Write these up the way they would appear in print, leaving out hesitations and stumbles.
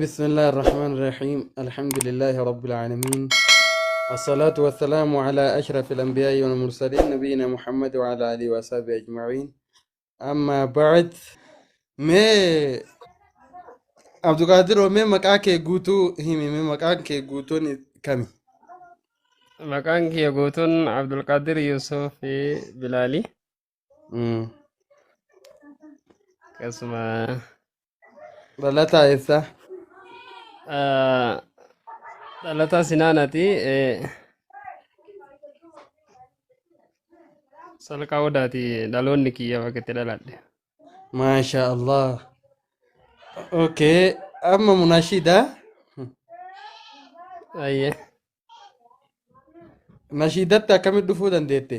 بسم الله الرحمن الرحيم الحمد لله رب العالمين الصلاة والسلام على أشرف الأنبياء والمرسلين نبينا محمد وعلى آله وصحبه أجمعين أما بعد mee Abduqaadir mee maqaa kee guutuu himi mee maqaan kee guutuun kami? Maqaan kiyya guutuun Abdulqaadir Yusuf Bilaali. Akkasuma Dhalataa eessaa? Dhalataa Sinaanaati. Salqaa Odaati dhaloonni kiyya bakka itti dhaladhe. Maasha Allah. Okay. Amma munashiida. Ayyee. Nashiidatti akkamitti dhufuu dandeette?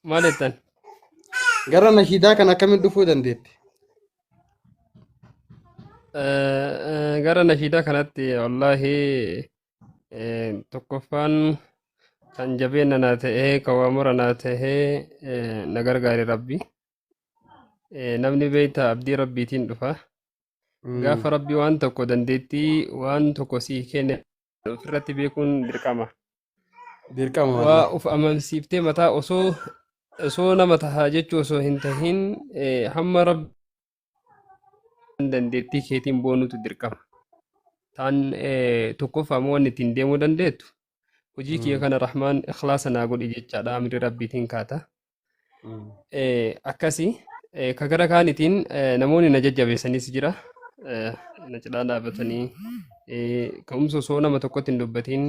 Maal jettan? Gara nashiidaa kana akkamitti dhufuu dandeette? Gara nashiidaa kanatti wallaahi tokkoffaan kan jabeenya naa ta'ee kan waa mura naa ta'ee na gargaare Rabbi. Namni beektaa abdii Rabbiitiin dhufa. Gaafa Rabbi waan tokko dandeettii waan tokko sii kenne ofirratti beekuun dirqama. Dirqama Waa wallahi. of amansiiftee mataa osoo osoo nama tahaa jechuu osoo hin tahin hamma Rabbi dandeettii keetiin boonutu dirqama. Taan tokkoffaa immoo wanni ittiin deemuu dandeettu hojii kiyya kana Rahmaan ikhlaasa naa godhi jechaadha amri Rabbiitiin kaata. Akkasi ka gara kaanitiin namoonni na jajjabeessanis jira. Na cinaa dhaabatanii ka'umsa osoo nama tokkotti hin dubbatiin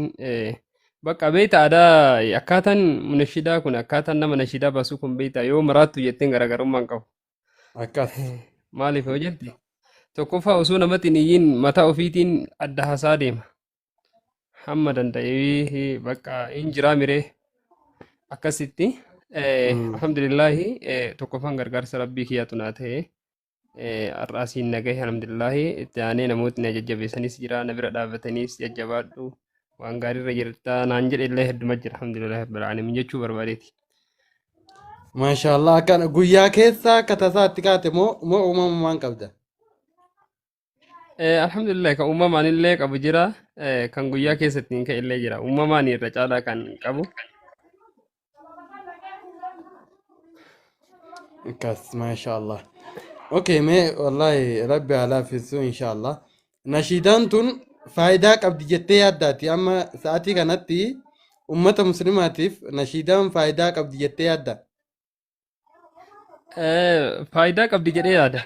bakka beekta aadaa akkaataan nashiidaa kun akkaataan nama nashiidaa baasuu kun beekta yoo maraattu jetteen garaagarummaa hin qabu. Akkas. Maaliif yoo jette tokkoffaa osoo namatti hin iyyiin mataa ofiitiin adda hasaa deema. Hamma danda'ee bakka hin jiraa miree akkasitti alhamdulillaahi tokkoffaan gargaarsa rabbii kiyyaatu naa ta'e har'aa siin na gahe alhamdulillaahi itti aanee namootni na jajjabeessanis jira na bira dhaabataniis jajjabaadhu waan gaariirra jirta naan jedhe illee hedduma jira alhamdulillaahi rabbil aalamiin jechuu barbaadeeti. Maashaallah akkana guyyaa keessa akka tasaa itti kaate moo moo uumamumaan qabda? Alhamdulillah kan uumamaan illee qabu jira kan guyyaa keessa ittiin ka'e illee jira uumamaan irra caalaa kan qabu. Akkas maashaallah. Okay mee wallahi rabbi haa laaffisu inshaallah. Nashiidaan tun faayidaa qabdi jettee yaaddaati amma sa'aatii kanatti ummata muslimaatiif nashiidaan faayidaa qabdi jettee yaadda. Faayidaa qabdi jedhee yaada.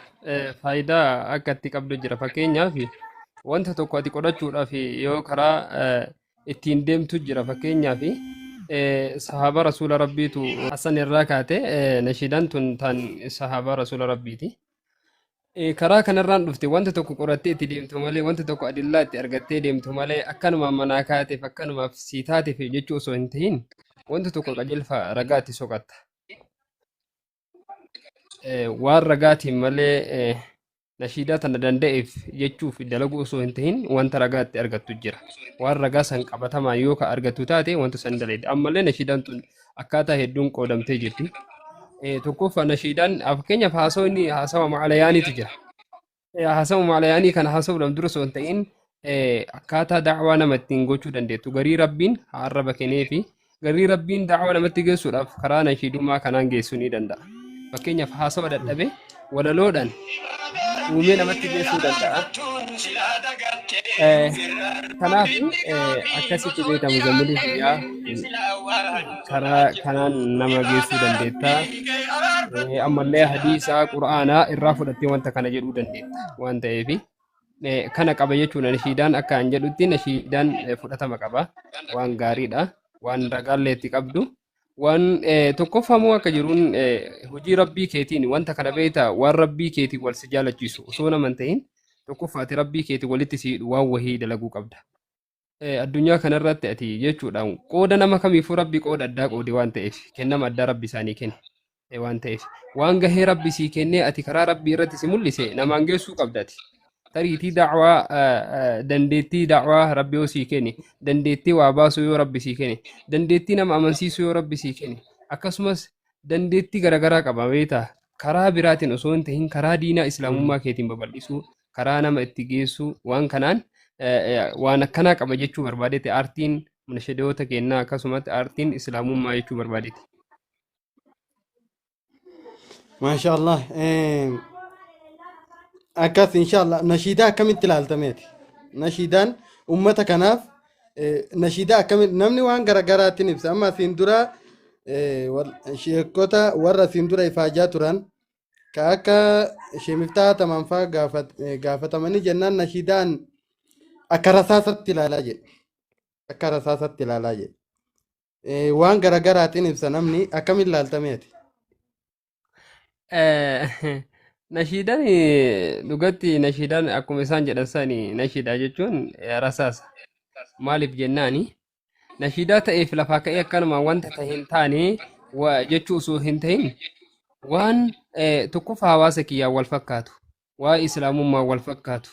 Faayidaa akka itti qabdu jira. Fakkeenyaaf wanta tokko ati qorachuudhaaf yoo karaa ittiin deemtu jira. Fakkeenyaaf sahaaba rasuula rabbiitu Hassan irraa kaate nashiidaan tun tan sahaaba rasuula rabbiiti. Karaa kanarraan dhufte wanta tokko qorattee itti deemtu malee wanta tokko adillaa itti argattee deemtu malee akkanumaan manaa kaateef akkanumaaf sii taateef jechuu osoo hin tahin wanta tokko qajeelfa ragaa itti soqatta. Waan ragaatiin malee nashiidaa tana danda'eef jechuuf dalaguu osoo hin tahin wanta ragaa itti argattu jira. Waan ragaa san qabatamaan yoo ka argattu taate wanta san dalayda. Ammallee nashiidaan tun akkaataa hedduun qoodamtee jirti. Tokkoffaa nashiidaan fakkeenyaaf haasawni haasawa maalayaaniitu jira. Haasawa maalayaanii kana haasawuudhaaf dura osoo hin ta'in akkaataa da'waa nama ittiin gochuu dandeettu garii rabbiin arraba kennee fi garii rabbiin da'waa namatti geessuudhaaf karaa nashiidummaa kanaan geessuu ni danda'a. Fakkeenyaaf haasawa dadhabe walaloodhaan uumee namatti geessuu danda'a. Kanaaf akkasitti beekamu zammilii biyyaa karaa kanaan nama geessuu dandeetta. Ammallee hadiisaa qura'aanaa irraa fudhattee wanta kana jedhuu dandeetta waan ta'eef. Kana qaba jechuudha nashiidaan akka an jedhutti nashiidaan fudhatama qaba waan gaariidha waan ragaallee itti qabdu. Waan tokkoffamoo akka jiruun hojii rabbii keetiin wanta kana beektaa waan rabbii keetiin wal si jaalachiisu osoo nama hin ta'in tokkoffaati rabbii keetiin walitti si hidhu waan wahii dalaguu qabda. Addunyaa kanarratti ati jechuudhaan qooda nama kamiifuu rabbi qooda addaa qoode waan ta'eef kennama addaa rabbi isaanii kenne waan ta'eef waan gahee rabbi sii kennee ati karaa rabbii irratti si mul'ise namaan geessuu qabda ati. Tariitii da'waa dandeettii da'waa rabbi yoo sii kenne dandeettii waa baasuu yoo rabbi sii kenne dandeettii nama amansiisuu yoo rabbi sii kenne akkasumas dandeettii garaagaraa qaba beektaa Karaa biraatiin osoo hin tahin karaa diinaa islaamummaa keetiin babal'isuu, karaa nama itti geessuu, waan kanaan waan akkanaa qaba jechuu barbaadeeti aartiin nashidoota kennaa, akkasumatti aartiin islaamummaa jechuu barbaadeeti. Maasha Allah. Akkas inshallah, nashiidaa akkamitti ilaaltameeti? Nashiidaan ummata kanaaf nashiidaa akkamitti namni waan garaagaraatiin ibsa. Amma asiin dura sheekota warra asiin dura ifaajaa turan ka akka Shemiftaa Tamanfaa gaafatamanii jennaan, nashiidaan akka rasaasatti ilaalaa jedhe. Akka rasaasatti ilaalaa jedhe. Waan garaagaraatiin ibsa namni, akkamitti ilaaltameeti? Nashiidaan dhugatti, nashiidaan akkuma isaan jedhan sani, nashiidaa jechuun rasaasa. Maaliif jennaani, nashiidaa ta'eef lafaa ka'ee akkanuma wanta ta'e hin taane jechuu osoo hin ta'in, waan tokkoffaa hawaasa kiyyaan wal fakkaatu, waa'ee islaamummaa wal fakkaatu,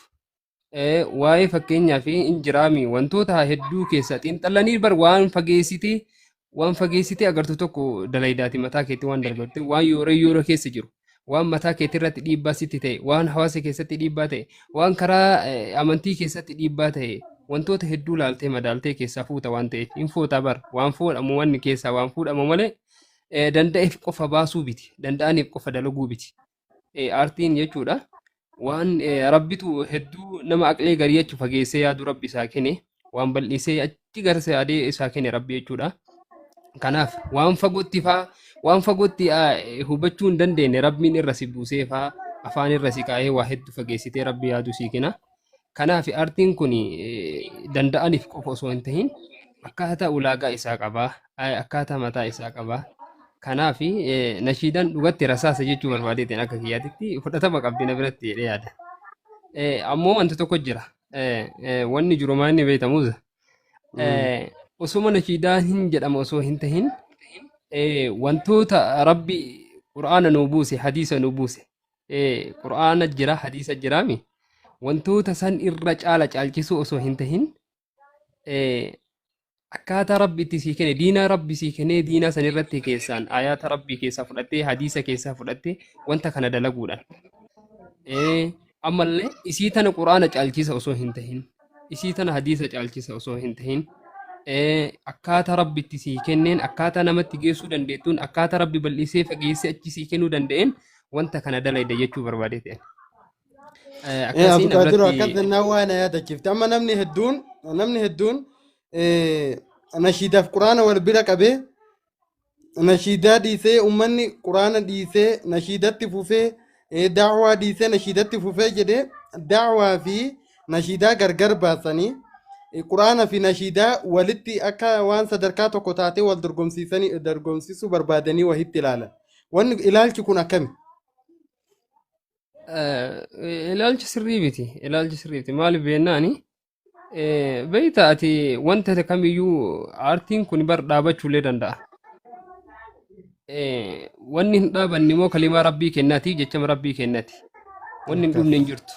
waa'ee fakkeenyaa fi injiraami wantoota hedduu keessa xiinxallanii bar waan fageessitee agartu tokko dalaydaati mataa keetti waan darbatte, waan yeroo yeroo keessa jiru, waan mataa keetti irratti dhiibbaa sitti ta'e, waan hawaasa keessatti dhiibbaa ta'e, waan karaa amantii keessatti dhiibbaa ta'e, wantoota hedduu laaltee madaaltee keessaa fuuta waan ta'eef hin fuuta bar. Waan fuudhamu, wanni keessaa waan fuudhamu malee danda'eef qofa baasuu biti, danda'aniif qofa dalaguu biti. Aartiin jechuudha waan rabbitu hedduu nama aqlee garii achi fageessee yaadu rabbi isaa kenne, waan bal'isee achi gara yaadee isaa kenne rabbi jechuudha. Kanaaf waan fagootti faa, waan fagootti hubachuu hin dandeenye rabbiin irra si buusee faa, afaan irra si kaa'ee, waa hedduu fageessitee rabbi yaadu sii kenna. Kanaaf aartiin kun danda'aniif qofa osoo hin tahin akkaataa ulaagaa isaa qabaa, akkaataa mataa isaa qabaa. Kanaaf nashiidaan dhugatti rasaasa jechuu barbaadeetiin akka kiyyaatitti fudhatama qabdi na biratti jedhee yaada. Ammoo wanti tokko jira. Wanni jiru maa inni beektamuuza. Osuma nashiidaa hin jedhama osoo hin tahin, wantoota rabbi qura'aana nuu buuse, hadiisa nuu buuse, qura'aana jira, hadiisa jiraami, wantoota san irra caala caalchisuu osoo hin tahin, akkaataa rabbi itti sii kenne, diinaa rabbi sii kennee, diinaa san irratti keessaan ayaata rabbii keessaa fudhattee, hadiisa keessaa fudhattee wanta kana dalaguudhaan. Ammallee isii tana quraana caalchisa osoo hin tahin, isii tana hadiisa caalchisa osoo hin tahin, akkaataa rabbi itti sii kenneen, akkaataa namatti geessuu dandeettuun, akkaataa rabbi bal'isee fageessee achi sii kennuu danda'een wanta kana dalayda jechuu barbaadee ta'e. Akkasiin Abdulqaadir, akkas biratti jennaan waa na yaadachiifte. Amma namni hedduun nashiidaaf quraana wal bira qabee, nashiidaa dhiisee, uummanni quraana dhiisee nashiidatti fufee, daawaa dhiisee nashiidatti fufee jedhee, daawaa fi nashiidaa gargar baasanii, quraana fi nashiidaa walitti akka waan sadarkaa tokko taatee wal dorgomsiisanii, dorgomsiisuu barbaadanii wahitti ilaalan. Wanni ilaalchi kun akkami? Ilaalchi sirrii miti. Ilaalchi sirrii miti. Maaliif jennaani, beeyta ati, wanta kamiyyuu aartiin kun bar dhaabachuullee danda'a. Wanni hin dhaabanne immoo kalimaa rabbii kennaati, jechama rabbii kennati. Wanni hin dhumne hin jirtu.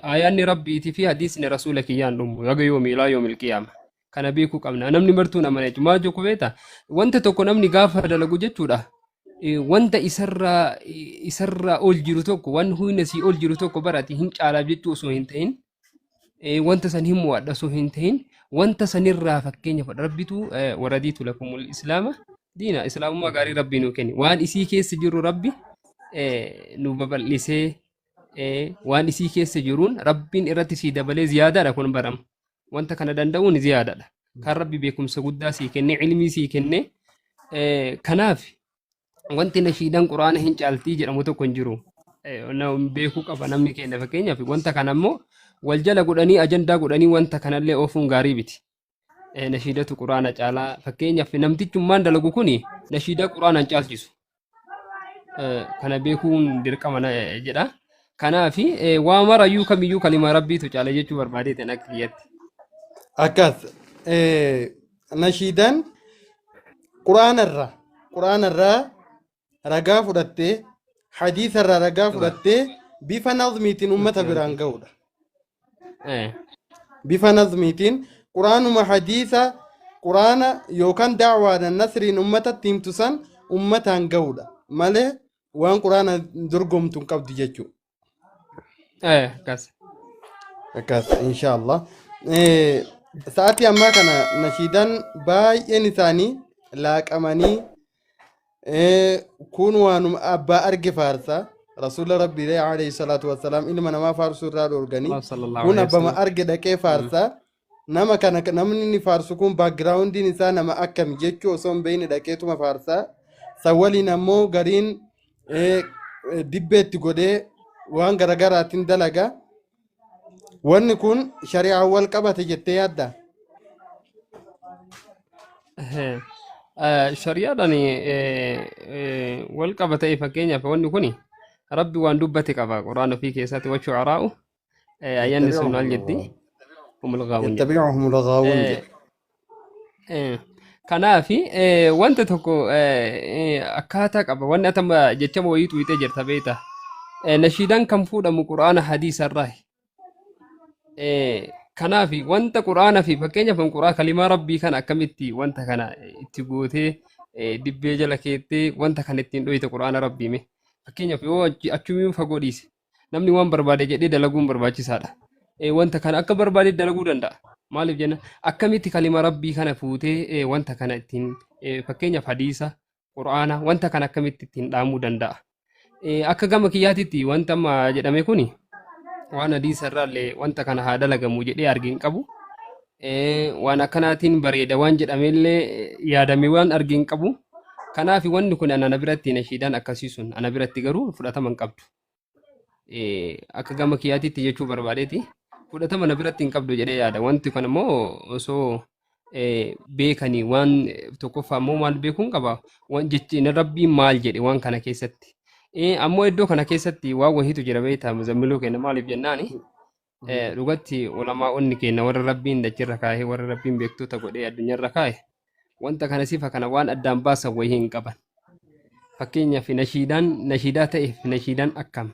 Ayaanni rabbiitii fi hadiisni rasuula kiyyaan dhumu haga yoomi ilaa yoomil qiyaama. Kana beekuu qabna. Namni martuun amana jechuudha. Maal jechuu beekta? Wanta tokko namni gaafa dalagu jechuudha. Wanta isarraa ol jiru tokko, waan humna sii ol jiru tokko barati hin caalaaf jechuu osoo hin ta'in, wanta san hin mo'adha osoo hin ta'in, wanta sanirraa fakkeenya fudha. Rabbitu waradiitu lakumul islaama diina, islaamummaa gaarii rabbi nuu kenne, waan isii keessa jiru rabbi nu babal'isee, waan isii keessa jiruun rabbiin irratti sii dabalee ziyaadaadha. Kun barama wanta kana danda'uun ziyaadaadha kan rabbi beekumsa guddaa sii kenne, ilmii sii kenne. Kanaaf wanti nashiidaan quraana hin caaltii jedhamu tokko hin jiru. Beekuu qaba namni keenya. Fakkeenyaaf wanta kana immoo wal jala godhanii, ajandaa godhanii wanta kanallee oofuun gaarii miti. Nashiidatu quraana caalaa, fakkeenyaaf namtichummaan dalagu kuni nashiidaa quraana hin caalchisu. Kana beekuun dirqama jedha. Kanaaf waa marayyuu kamiyyuu kalimaa rabbiitu caala jechuu barbaadeetiin akka kiyyatti. Akkas, nashiidaan quraanarraa ragaa fudhattee, hadiisarraa ragaa fudhattee, bifa nazmiitiin uummata biraan ga'uudha. Bifa nazmiitiin quraanuma, hadiisa, quraana yookaan da'waadhaan nasriin uummatatti himtu san uummataan ga'uudha malee. Waan quraana dorgomtu hin qabdu jechuudha. Akkas. Akkas inshaallah. Sa'aatii ammaa kana nashiidaan baay'een isaanii laaqamanii kun waanuma abbaa arge faarsa. Rasuula Rabbii alayhi salaatu wassalaam ilma namaa faarsuu irraa dhoorganii Sallallahu kun alaihi abbama wasallam. arge dhaqee faarsa. Nama kana namni inni faarsu kun backgroundiin isaa nama akkami jechuu osoo hin beekne dhaqeetuma faarsa. San waliin ammoo gariin dibbeetti godhee waan garagaraatiin dalaga. Wanni kun shari'aan wal qabate jettee yaadda? Shari'aadhaan wal qabatee, fakkeenyaaf wanni kun Rabbi waan dubbate qaba Qur'aana ofii keessatti, wa shu'araa'u ayyaanni sun maal jetti? Humul ghaawun jedha. Yattabi'uhum al-ghaawun jedha. Kanaaf wanta tokko akkaataa qaba. Wanni atama jechama wayii tuqxee jirta beekta. Nashiidaan kan fuudhamu Qur'aana hadiisa irraa. Kanaaf wanta Qur'aana fi fakkeenyaaf kan Qur'aan kalimaa Rabbii kana akkamitti wanta kana itti gootee dibbee jala keettee wanta kana ittiin dhoyte Qur'aana Rabbii mee. Fakkeenyaaf yoo achumiin fagoo dhiise, namni waan barbaade jedhee dalaguun barbaachisaadha. Wanta kana akka barbaade dalaguu danda'a. Maaliif jenna, akkamitti kalima Rabbii kana fuutee wanta kana ittiin, fakkeenyaaf hadiisa Qur'aana, wanta kana akkamitti ittiin dhaamuu danda'a. Akka gama kiyyaatitti wanta amma jedhame kuni waan hadiisa irraallee wanta kana haa dalagamu jedhee arge hin qabu. Waan akkanaatiin bareeda waan jedhamellee yaadame waan arge hin qabu. Kanaaf wanni kun ana biratti, nashiidaan akkasii sun ana biratti garuu fudhatama hin qabdu. Akka gama kiyyaatitti jechuu barbaadeeti. Fudhatama na biratti hin qabdu jedhee yaada. Wanti kun immoo osoo beekanii waan tokkoffaa immoo maal beekuun qaba? Waan jechi Rabbiin maal jedhe waan kana keessatti. Ammoo iddoo kana keessatti waan wahiitu jira beektaa, muzammiluu kenna. Maaliif jennaani, dhugatti ulamaa'onni keenya, warra Rabbiin dachirra kaa'ee, warra Rabbiin beektota godhee addunyaarra kaa'e, wanta kana sifa kana waan addaan baasan wayii hin qaban. Fakkeenyaaf nashiidaan nashiidaa ta'eef nashiidaan akkam,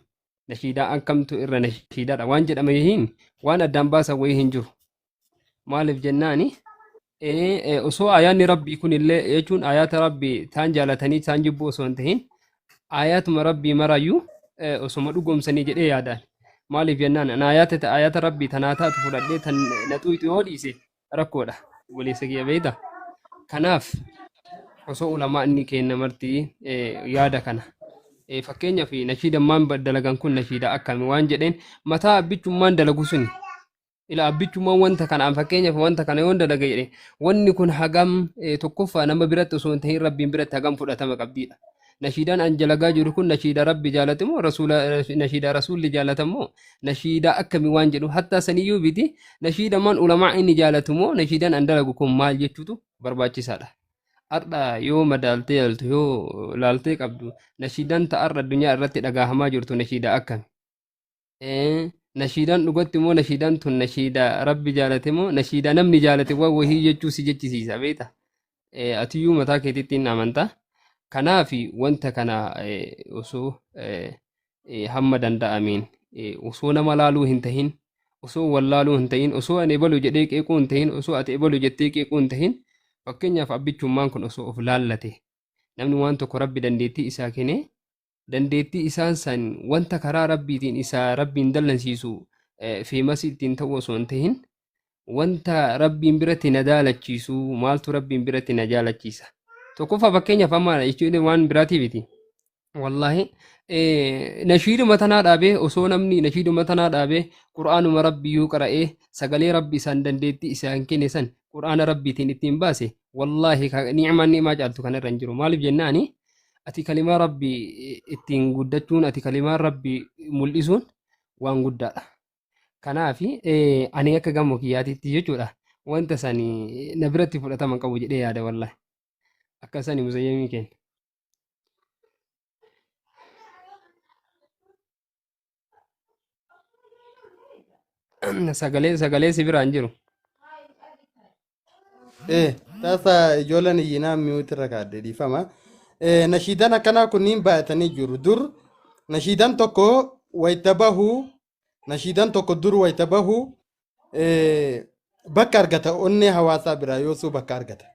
nashiidaa akkamtu irra nashiidaadha waan jedhame hin waan addaan baasan wayii hin jiru. Maaliif jennaani, osoo ayaanni Rabbii kunillee, jechuun ayaata Rabbii taan jaalatanii taan jibbuu osoo hin tahin, ayaatuma Rabbii marayyuu osoma dhugoomsanii jedhee yaadaan. Maaliif jennaan, an ayaata Rabbii tanaa taatu fudhadhee tan na xuyxu yoo dhiise rakkoodha. Obboleessa kiyya, beekta. Kanaaf osoo ulamaa inni kenna marti yaada kana. Fakkeenyaaf nashiidammaan dalagan kun nashiida akkami waan jedheen, mataa abbichummaan dalagu suni ila abbichummaan wanta kana, an fakkeenyaaf wanta kana yoon dalaga jedhe, wanni kun hagam tokkoffaa nama biratti osoo hin tahin Rabbiin biratti hagam fudhatama qabdiidha. Nashiidaan an dalagaa jiru kun nashiida Rabbi jaalate moo rasuula, nashiida rasuulli jaalata moo nashiida akkami waan jedhu, hattaa saniyyuu biti nashiida man ulamaa inni jaalatu moo nashiidaan an dalagu kun maal jechuutu barbaachisaadha. Har'a yoo madaaltee yaaltu, yoo laaltee qabdu, nashiidaan ta'arra addunyaa irratti dhagahamaa jirtu nashiida akkami? Nashiidaan dhugatti immoo nashiidaan tun nashiida Rabbi jaalate moo nashiida namni jaalate waan wahii jechuu si jechisiisa beekta. Atiyyuu mataa keetitti hin amantaa. Kanaaf wanta kana osoo hamma danda'ameen, osoo nama laaluu hin tahin, osoo wallaaluu hin tahin, osoo ani ebalu jedhee qeequu hin tahin, osoo ati ebalu jettee qeequu hin tahin, fakkeenyaaf abbichummaan kun osoo of laallate, namni waan tokko Rabbi dandeettii isaa kennee dandeettii isaan san wanta karaa Rabbiitiin isaa Rabbiin dallansiisu famous ittiin ta'u osoo hin tahin, wanta Rabbiin biratti na daalachiisu maaltu Rabbiin biratti na jaalachiisa. Tokkoffaa fakkeenyaaf amma jechuun waan biraatii miti. Wallaahi nashiiduma tanaa dhaabee, osoo namni nashiiduma tanaa dhaabee Qur'aanuma Rabbiyyuu qara'ee, sagalee Rabbi isaan dandeettii isaan kenne san Qur'aana Rabbiitiin ittiin baase, wallaahi ni'maan ni'maa caaltu kanarra hin jiru. Maaliif jennaani, ati kalimaa Rabbii ittiin guddachuun, ati kalimaa Rabbii mul'isuun waan guddaadha. Kanaaf ani akka gamoo kiyyaatitti jechuudha wanta sani na biratti fudhatama qabu jedhee yaada wallaahi. Akka sani muzayyamii kenna. Sagalee si biraan jiru. Tasa ijoolleen iyyinaa mute irra kaadde, dhiifama. Nashiidaan akkanaa kunniin baay'atanii jiru. Dur nashiidaan tokko wayita bahu, nashiidaan tokko dur wayita bahu bakka argata onnee hawaasaa biraa, yoosuu bakka argata.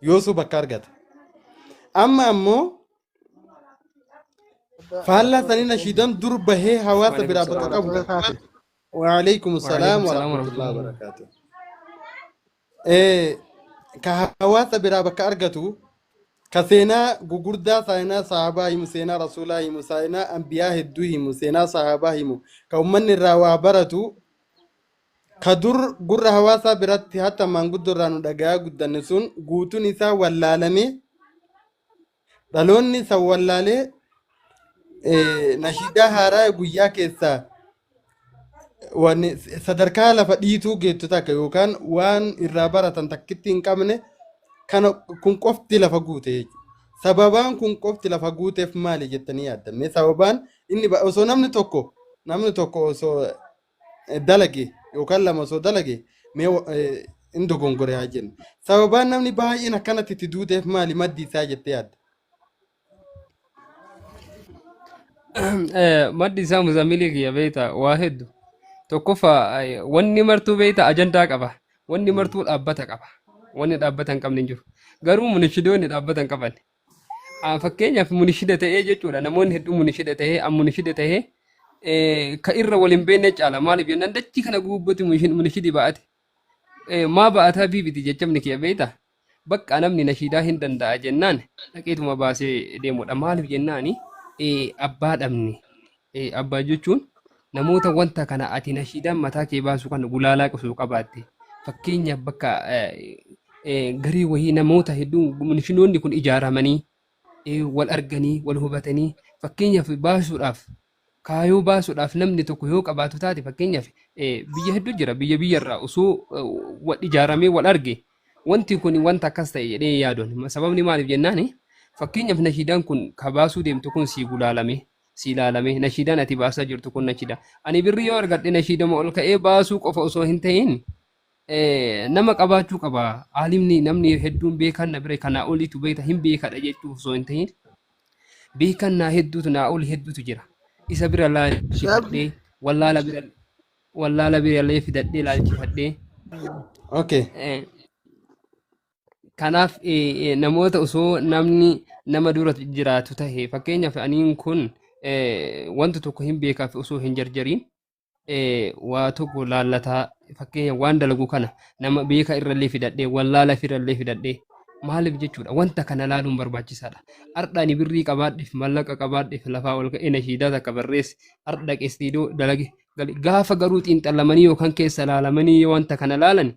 Yoosuu bakka argata. Amma ammoo Faallaa sanii nashiidan dur bahee hawaasa Waalaikum biraa bakka salaam. qabu. Wabarakatuh. Waalaikum salaam Waalaikum salaam warahmatullahi warahmatullahi. wabarakatuh. Ka hawaasa biraa bakka argatu, ka seenaa gugurdaa, seenaa sahabaa himu, seenaa rasuulaa himu, seenaa anbiyaa hedduu himu, seenaa sahabaa himu, ka ummanni irraa waa baratu, ka dur gurra hawaasaa biratti hatta maanguddoo irraa nu dhagayaa guddanne sun guutuun isaa wallaalame, dhaloonni san wallaalee nashiidaa haaraa guyyaa keessaa wanni sadarkaa lafa dhiituu geettu takka yookaan waan irraa baratan takkitti hin qabne kana kun qofti lafa guute jechuudha. Sababaan kun qofti lafa guuteef maali jettanii yaaddan? Mee sababaan inni osoo namni tokko osoo dalage yookaan lama osoo dalage, mee hin dogongore haa jennu. Sababaan namni baay'een akkanatti itti duuteef maali maddi isaa jettee yaadda? Maddi isaa, muzammilii kiyya, beekta, waa hedduu. Tokkoffaa, wanni martuu, beekta, ajandaa qaba. Wanni martuu dhaabbata qaba. Wanni dhaabbata hin qabne hin jiru. Garuu munishidoonni dhaabbata hin qaban. Fakkeenyaaf munishida ta'ee jechuudha. Namoonni hedduun munishida ta'ee, an munishida ta'ee ka irra wal hin beekne caala. Maaliif jennaan, dachii kana guubbatti munishidi ba'ate. Maa ba'ataa biibiti jechamni kiyya, beekta. Bakka namni nashiidaa hin danda'a jennaan dhaqeetuma baasee deemudha. Maaliif jennaani, abbaa dhabne. Abbaa jechuun namoota wanta kana ati nashiidaan mataa kee baasu kana gulaalaa osoo qabaatte. Fakkeenyaaf bakka garii wayii namoota hedduun munishinoonni kun ijaaramanii wal arganii wal hubatanii, fakkeenyaaf baasuudhaaf, kaayoo baasuudhaaf namni tokko yoo qabaatu taate, fakkeenyaaf biyya hedduu jira, biyya biyyarraa osoo wal ijaaramee wal arge, wanti kun wanta akkas ta'e jedhee yaaduun. Sababni maaliif jennaani, fakkeenyaaf nashiidaan kun ka baasuu deemtu kun sii gulaalame, sii ilaalame, nashiidaan ati baasaa jirtu kun nashiida ani birrii yoo argadhe nashiidama ol ka'ee baasuu qofa osoo hin ta'in nama qabaachuu qaba. Aalimni namni hedduun beekan na bira kanaa oliitu beekta hin beekadha jechuuf osoo hin ta'in, beekan naa hedduutu, naa oli hedduutu jira. Isa bira laalchifadhee, wallaala bira illee fidadhee laalchifadhee. Kanaaf namoota osoo namni nama dura jiraatu tahe, fakkeenyaaf aniin kun wanta tokko hin beekaaf osoo hin jarjariin waa tokko laallataa, fakkeenya waan dalagu kana nama beeka irrallee fidadhee, wallaala irrallee fidadhee, maaliif jechuudha, wanta kana laaluun barbaachisaadha. Ardha ani birrii qabaadheef, mallaqa qabaadheef, lafaa ol ka'ee nashiidaa takka barreesse, ardha qestiidoo dalage gaafa garuu xiinxallamanii yookaan keessa laalamanii wanta kana laalan,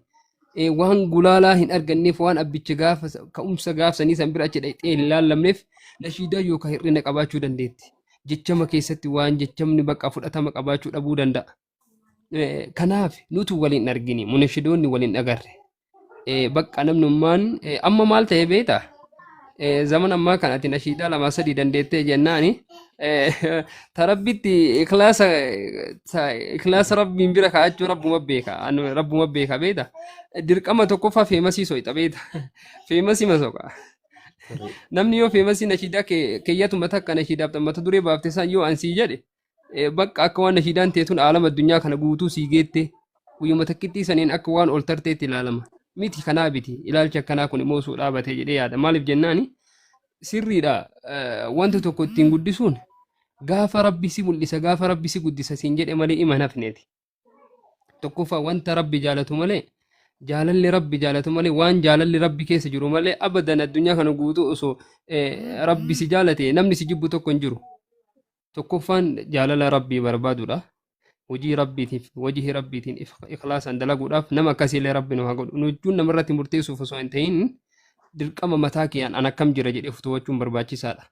waan gulaalaa hin arganneef, waan abbicha gaafa ka'umsa gaafsanii san bira achi dhaqxee hin laallamneef, nashiidaa yookaan hir'ina qabaachuu dandeetti. Jechama keessatti waan jechamni bakka fudhatama qabaachuu dhabuu danda'a. Kanaaf nutu waliin argini, munashidoonni waliin agarre. Bakka namnummaan amma maal ta'e beektaa? Zaman ammaa kan ati nashiidaa lama sadii dandeettee jennaani, tarabbitti ikhlaasa, ikhlaasa rabbiin bira kaa'achuu rabbuma beeka, rabbuma beeka, beekta. Dirqama tokkoffaa feemasii soyxa, beekta, feemasii masoqa. Namni yoo feemasii nashiidaa keeyyatuma takka nashiidaaf mata duree baafte san yoo ansii jedhe, bakka akka waan nashiidaan teetun aalama addunyaa kana guutuu sii geette, guyyuma takkittii saniin akka waan ol tarteetti ilaalama. Miti, kanaa biti ilaalchi akkanaa kun immoo osoo dhaabate jedhee yaada. Maaliif jennaani, sirriidha, wanta tokko ittiin guddisuun gaafa rabbi si mul'isa, gaafa rabbi si guddisa siin jedhe malee ima hin hafneeti. Tokkoffaa, wanta rabbi jaalatu malee, jaalalli rabbi jaalatu malee, waan jaalalli rabbi keessa jiru malee, abadan addunyaa kana guutuu osoo rabbi si jaalate namni si jibbu tokko hin jiru. Tokkoffaan jaalala rabbii barbaaduudha. Hojii rabbiitiif, wajihii rabbiitiin ikhlaasaan dalaguudhaaf nama akkasiillee rabbi nu haa godhu. Nu jechuun namarratti murteessuuf osoo hin ta'in, dirqama mataa kiyyaan an akkam jira jedhee of to'achuun barbaachisaadha.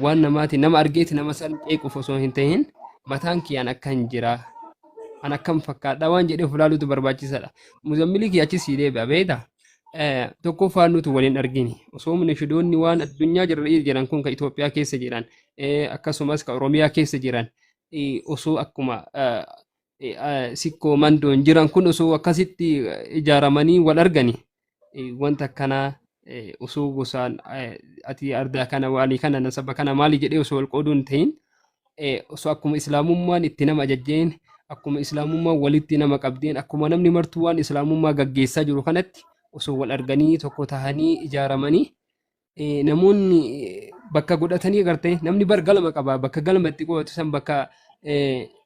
Waan namaati nama argeeti nama san qeequuf osoo hin ta'in, mataan kiyyaan akkan jira, an akkam fakkaadha waan jedhee of ilaaluutu barbaachisaadha. Muzammilii kiyya, achi sii deebi'a, beektaa? Tokkoffaan nuti waliin argini. Osoo munishidoonni waan addunyaa jiran kun, ka Itoophiyaa keessa jiran, akkasumas ka Oromiyaa keessa jiran, osoo akkuma sikkoo mandoon jiran kun osoo akkasitti ijaaramanii wal argani, wanta akkanaa osoo gosaan ati ardaa kana, waalii kana, nasaba kana, maali jedhee osoo wal qooduu hin ta'in, osoo akkuma islaamummaan itti nama ajajjeen, akkuma islaamummaan walitti nama qabdeen, akkuma namni martuu waan islaamummaa gaggeessaa jiru kanatti osoo wal arganii, tokko tahanii ijaaramanii, namoonni Bakka godhatanii agartee namni bar galma qaba, bakka galma itti godhatu san, bakka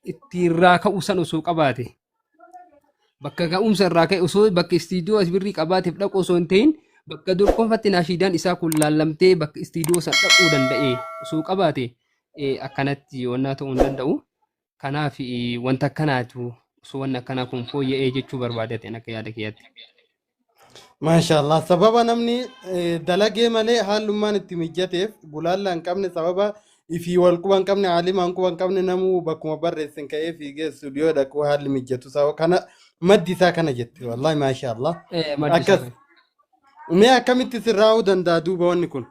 itti irraa ka'u san osoo qabaate, bakka ka'umsa irraa ka'e osoo bakka istiidiyoo as birrii qabaateef dhaqu osoo hin ta'in, bakka dur qofatti nashiidaan isaa kun laallamtee bakka istiidiyoo san dhaquu danda'e osoo qabaate, akkanatti wannaa ta'uu hin danda'u. Kanaaf wanta akkanaatu osoo wanni akkanaa kun fooyya'ee jechuu barbaadeetiin akka yaada kiyyaatti. Maashaallah, sababa namni dalagee malee haallummaan itti mijateef gulaallaa hin qabne, sababa ifii wal quba hin qabne, haalimaan quba hin qabne, namuu bakkuma barreessin ka'ee fiigee istuudiyoo dhaquu haalli mijatu sababa kana, maddi isaa kana jette. Wallahi maashaallah. Maddi isaa Akkas kana. Mee akkamitti sirraa'uu danda'a duuba wanni kun?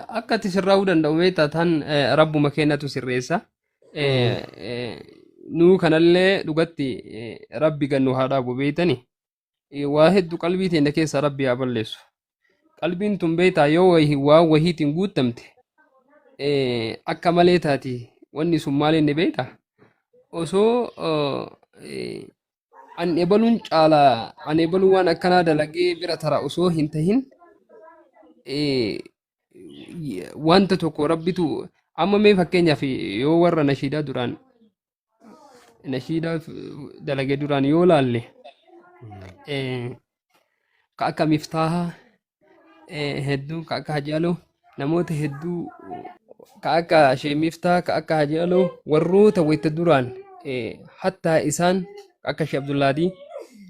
Akka itti sirraa'uu danda'u beektaa, tan rabbuma kennatu sirreessa. Nuu kanallee dhugatti rabbi gannu haa dhaabu beektani. Waa hedduu qalbii teenya keessa rabbi haa balleessu. Qalbiin tun beektaa yoo waan wahiitiin guuttamte akka malee taati. Wanni sun maal inni beektaa? Osoo an ebaluun caalaa an ebaluu waan akkanaa dalagee bira tara osoo hin tahin, wanta tokko rabbitu amma mee fakkeenyaaf yoo warra nashiidaa duraan nashiidaa dalage duraan yoo laalle, ka akka Miftaaha hedduu, ka akka Hajaaloo, namoota hedduu ka akka Shee Miftaa, ka akka Hajaaloo, warroota wayita duraan hattaa isaan ka akka Shee Abdullaadii,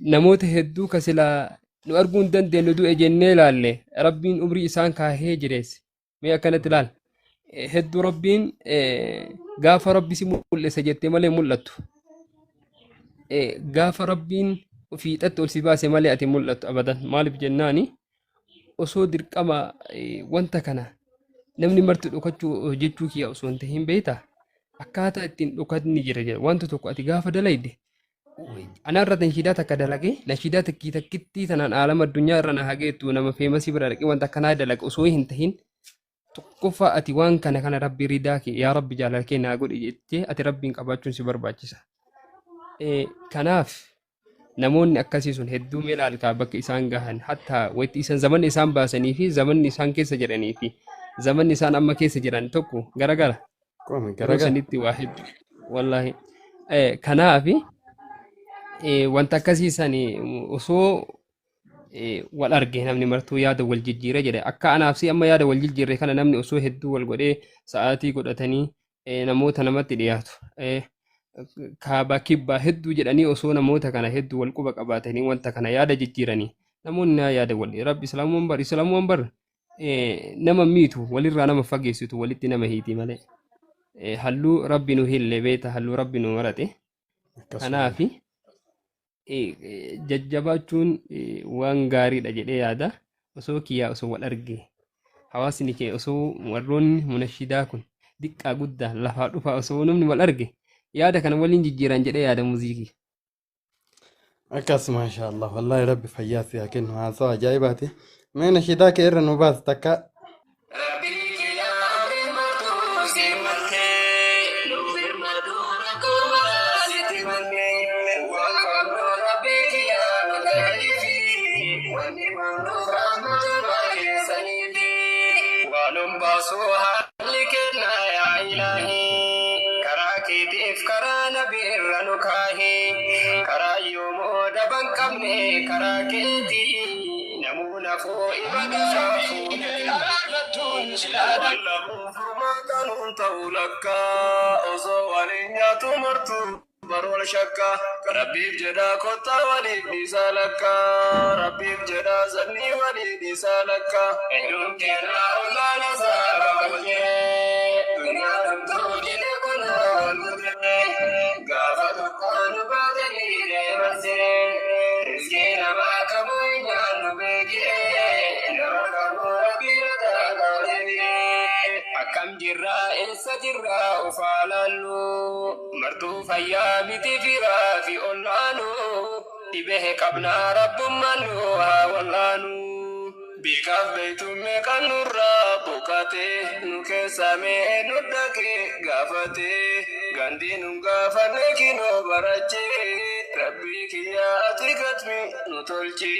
namoota hedduu ka silaa nu arguu hin dandeenyu du'e jennee laalle, rabbiin umrii isaan kaahee jireesse. Mee akkanatti ilaal. Hedduu rabbiin gaafa rabbi si mul'isa jettee malee mul'attu. Gaafa rabbiin fiixatti ol si baase malee ati mul'attu abadan. Maaliif jennaani, osoo dirqama wanta kana namni marti dhokachuu hojjechuu kiyya osoo hin tahin beektaa, akkaataa ittiin dhokatni jira jedha. Wanta tokko ati gaafa dalayde, anarra nashiidaa takka dalagee, nashiidaa takkii takkittii tanaan aalama addunyaa irra na hageettu, nama feemasii bira dhaqee wanta akkanaa dalaga osoo hin tahin, tokkoffaa ati waan kana kana rabbi ridaa kee, yaa rabbi jaalala kee naa godhi jettee ati rabbiin qabaachuun si barbaachisa. Kanaaf namoonni akkasii sun hedduu mee ilaalkaa bakka isaan gahan, hattaa wayitti isaan zamanni isaan baasanii fi zamanni isaan keessa jiranii fi zamanni isaan amma keessa jiran tokko garagara. Qomi Yeroo garagara. sanitti waa hedduu wallaahi. Kanaaf wanta akkasii sani osoo wal arge namni martuu yaada wal jijjiire jedhe, akka anaaf si amma yaada wal jijjiirre kana namni osoo hedduu wal godhee sa'aatii godhatanii, namoota namatti dhiyaatu kaabaa kibbaa hedduu jedhanii osoo namoota kana hedduu wal quba qabaatanii wanta kana yaada jijjiiranii, namoonni naa yaada wal rabbi islaamumaan bar islaamumaan bar nama miitu walirraa nama fageessitu, walitti nama hiiti malee. Halluu rabbi nu hille beeta, halluu rabbi nu marate. Akkasuma. Kanaafi jajjabaachuun waan gaariidha jedhee yaada. Osoo kiyyaa osoo wal arge hawaasni kee, osoo warroonni munashidaa kun diqqaa guddaa lafaa dhufaa osoo namni wal arge yaada kana waliin jijjiiran jedhee yaada muuziqii. Akkas, maashaallah, wallahi rabbi fayyaa si haa kennu, haasawa ajaa'ibaati. Mee nashiidaa kee irra nu baas takka. Rabbii kiyyaa birmatu si maltee nu birmatu, rakkoo maraa sitti mannee waan qabnu rabbii kiyyaa nu ta'eefi wanni qabnuuf rahmata baay'eessaniifi waanum baasuu haalli kennaa yaa ilaahii karaa keetiif karaa nabi irra nu kaahii karaa yoomoo daban qabne karaa keetii namuu nafuu ibada fuudhee araarfattuun silaa Furmaata ta'u lakka osoo waliin nyaatu martu barool shakka. Rabbiif jedhaa kottaa waliif dhiisaa lakka, rabbiif jedhaa sanyii walii dhiisaa lakka. Hedduun kennaa olaana saaba bulchee dunyaa dhumtuu jedhe kunoo wal gurguree gaafa tokko nu baatanii deeman siree riskii namaa kamuu hin nyaannu beekee nama kamuu rabbi mataa qabatee akkam jirraa eessa jirraa ufaa laallu martuu fayyaa miti firaa fi ollaanu dhibee qabnaa rabbummaan nu haa wallaanu. Beekaaf beektuun meeqaan nurraa boqate, nu keessaa mee nu dhaqee gaafate, gandii nun gaafanne kinoo barachee. Rabbii kiyyaa ati gatmi nu tolchi.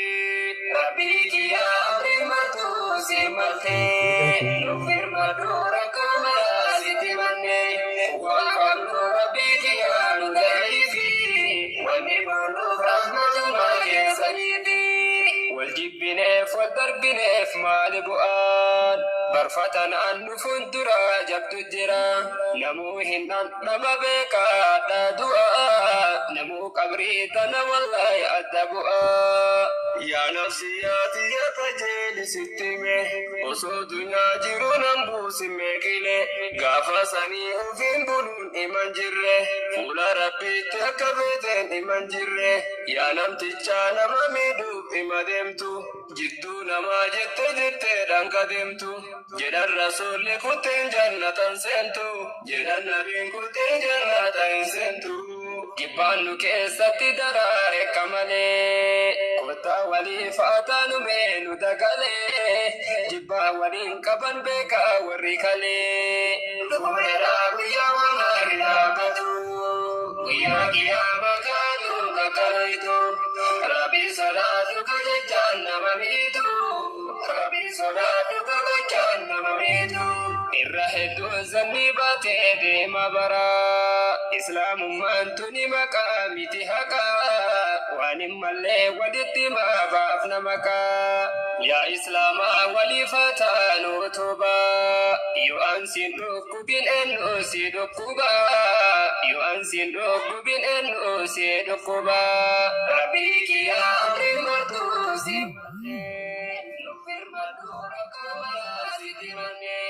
Rabbii kiyyaa firmatu si maltee. Nu firmatu rakkoo maraa sitti mannee. Waan qabnu rabbii kiyyaa nu gahiifi. Wanni booluuf rahmatumaa keessaniiti. Wal jibbineef wal darbineef maali bu'aan? Barfatan an dhufuun dura jabdu jira. Namuu hin dhandhama beekaadha du'a. Namuu qabrii tana wallaahi adda bu'a. Yaa nafsi yaati yaa tajeeli sitti hime. Osoo dunyaa jiru nan buusime qile. Gaafa sanii ofiin buluun himan jirre. Fuula rabbiitti akka feeteen himan jirre. Yaa namtichaa nama miidhuuf hima deemtu. Jidduu namaa jette jettee dhanka deemtu. Jedhan rasuulli kuteen jannatan seentu. Jedhan nabiin kuteen jannata hin seentu. Jibbaan nu keessatti daraare akka malee. Kottaa waliif haa taanu mee nu dagalee. Jibbaa waliin qaban beekaa warri kalee. Dhugumeedhaa guyyaa waan gaarii dhaabbatu. Guyyaa qiyyaama kaanu kakkalaytu. Rabbi sodaatu gochaan nama miitu. Rabbi sodaatu gochaan nama miitu. Irra hedduun zanni baatee deema bara. Islaamummaan tuni maqaa miti haqaa. Waan hin mallee walitti maabaaf nama kaa. Yaa Islaamaa waliif haa taanu utubaa. Yoo an siin dhukkubin eenyu si dhukkuba. Yoo an siin dhukkubin eenyu si dhukkuba. Rabbii kiyyaa amri martuu si malee. Nu firmadhu rakkoo maraa sitti mannee.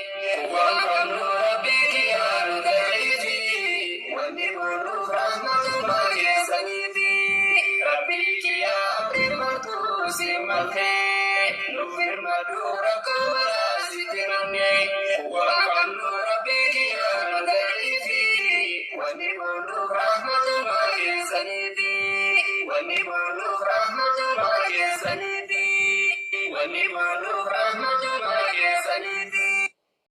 Waan qabnu rabbii kiyyaa nu gahiifi. Wanni booluuf rahmatumaa keessaniifi. Rabbii kiyyaa amri martuu si maltee. Nu firmadhu rakkoo maraa sitti mannee. Waan qabnu rabbii kiyyaa nu gahiifi. Wanni booluuf rahmatumaa keessaniifi. Wanni booluuf rahmatumaa keessaniifi. Wanni booluuf rahmatumaa keessaniifi.